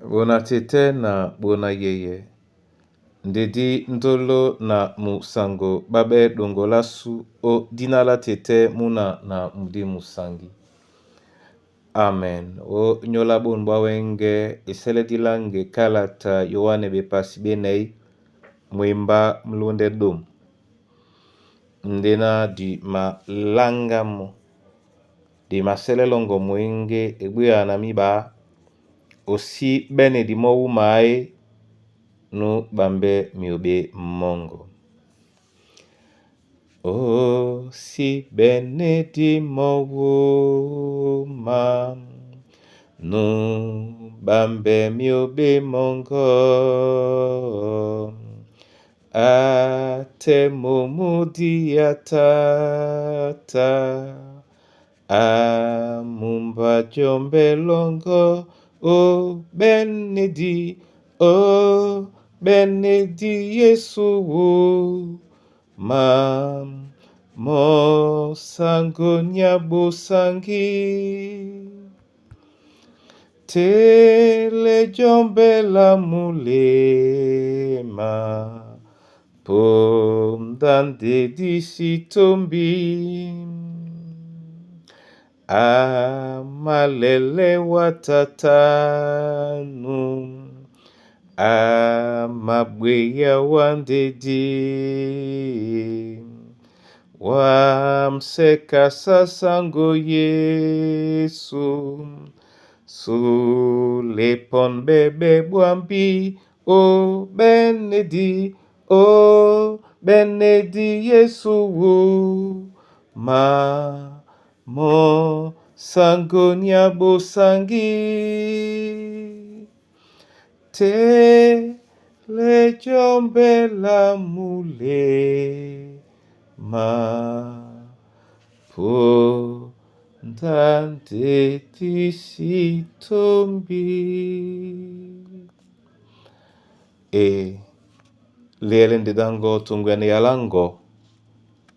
Bona tete na bona yeye, ndedi ndolo na musango babe dongolasu o dina la tete muna na mudi musangi. Amen. O nyola bonu bwa wenge esele dilange kalata Yoane bepasi benei mwemba mulonde dom. Ndena di malanga mo di maselelongo mwenge ebweya na miba osi bene di mo wuma e nu bambe miobe mongo. Osi bene di mo wuma nu bambe miobe mongo. Ate momudi ya tata amumba jombe longo o benedi o benedi Yesu wo ma mosango nyabosangi tele jombe la mulema pondande disitombi amalele watatanu amabweya wandedi wamseka sasango Yesu sulepon bebe bwambi o benedi o benedi Yesu wo ma mo sango nyabosangi te le jombe la mule ma po ndande disitombi. E lele ndedango tongwene yalango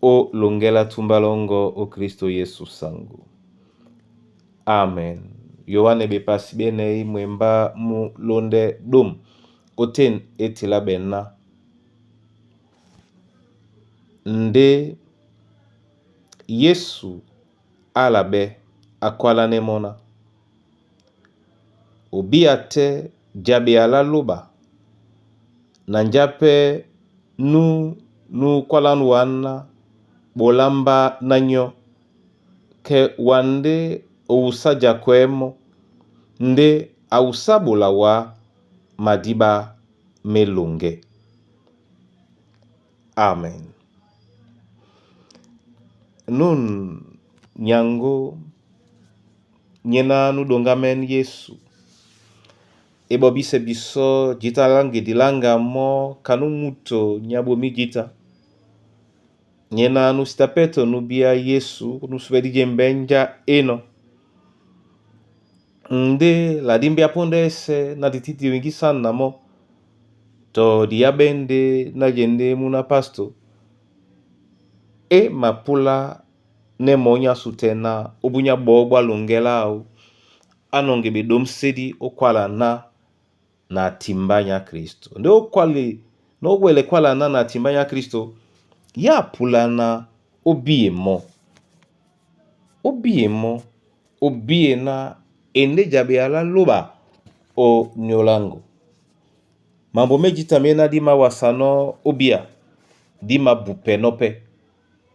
o longela tumbalongo o Kristo Yesu sango. Amen. Yoane bepasi benei mwemba mu londe dom oten etila bena nde Yesu alabe akwala nemona obia te jabe ala loba na njape nu nu kwalanu wana bolamba nanyo ke wande ousa jakwemo nde ausabola wa madiba melonge. Amen. Nun nyango nyena nu dongamen Yesu ebobise biso jita lange dilanga mo kanu muto nyabomi jita nyena nu sitapeto nu bia Yesu nu subedi jembenja eno nde ladimbi aponde ese na dititi wingi sana mo to diabende na jende muna pasto e mapula ne monya sutena obunya bobwa longela au anonge bedomsedi okwala na na timbanya Kristo nde okwali nowele kwala na na timbanya Kristo ya pula na obie mo obie mo obie na ende jabe ala loba o nyolango mambo mejita mena dima wasano obia dima bupe nope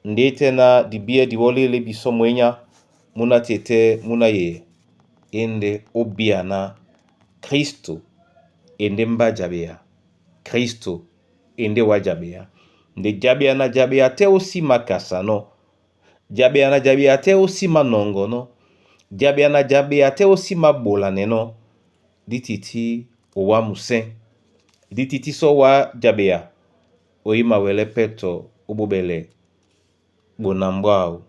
ndete na dibie diwolele biso mwenya muna tete muna ye ende obia na Kristo ende mba jabea Kristo ende wa jabea nde jabea na jabea te osi makasa no jabea na jabea te osi manongo no jabea na jabea te osi mabola neno dititi owa musen dititi so wa jabea oyima wele peto obobele bonambwao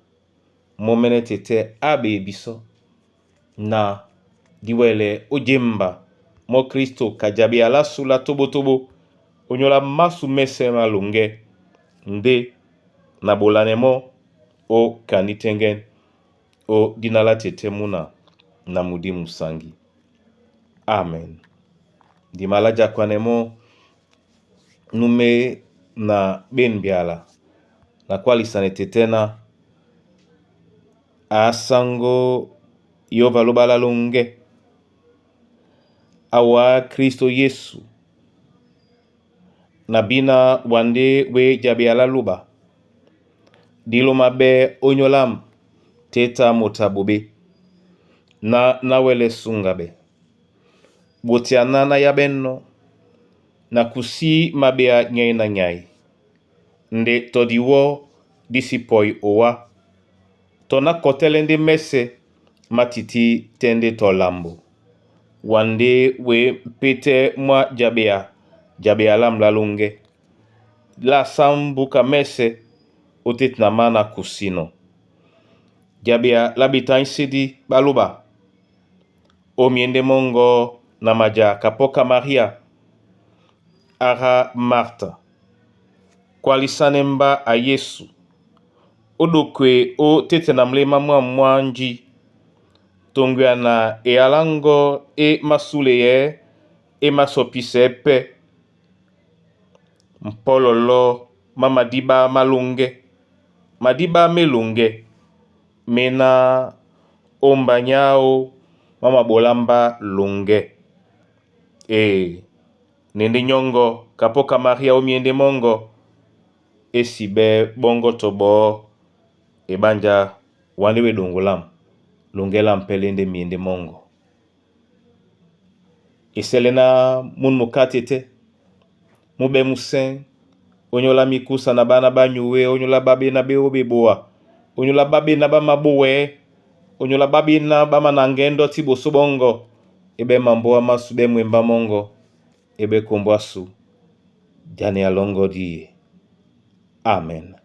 momene tete abe biso na diwele ojemba mo Kristo kajabe ala sula tobotobo onyola masu mese malonge nde na bolane mo o kanitengen o dinala tete muna na mudi musangi. Amen. Ndima lá jakwanɛ mɔ́ nume na benbyala na kwalisane tetena asango Yehova lobala longe awa Kristo Yesu na bina wande we jabe ala luba dilo mabe onyolam teta motabobe na nawele sungabe botiana na yabenno na kusi mabea nyai na nyai nde todiwo disipoi owa tona kotele nde mese matiti tende tolambo wande we pete mwa jabea jabea lamla longe la sambuka mese otet na mana kusino jabea labita insidi baluba omiende mongo na maja kapoka Maria ara Marta kwalisanemba a Yesu odokwe o tete na mlema mwa mwanji tongwana ealango e masuleye e masopise pe mpololo mamadiba malonge madiba melonge mena ombanyao mamabolamba longe e nende nyongo kapoka Maria omiende mongo esibe bongo tobo ebanja wande wedongolam longela mpele nde miende mongo esele na munu mukate te mube musen onyola mikusa na bana banyuwe onyola babe na beo beboa onyola babe na bamabowe onyola babe na bamanangendo ti boso bongo ebe mamboa masu be mwemba mongo ebe kombo asu jane alongo die. Amen.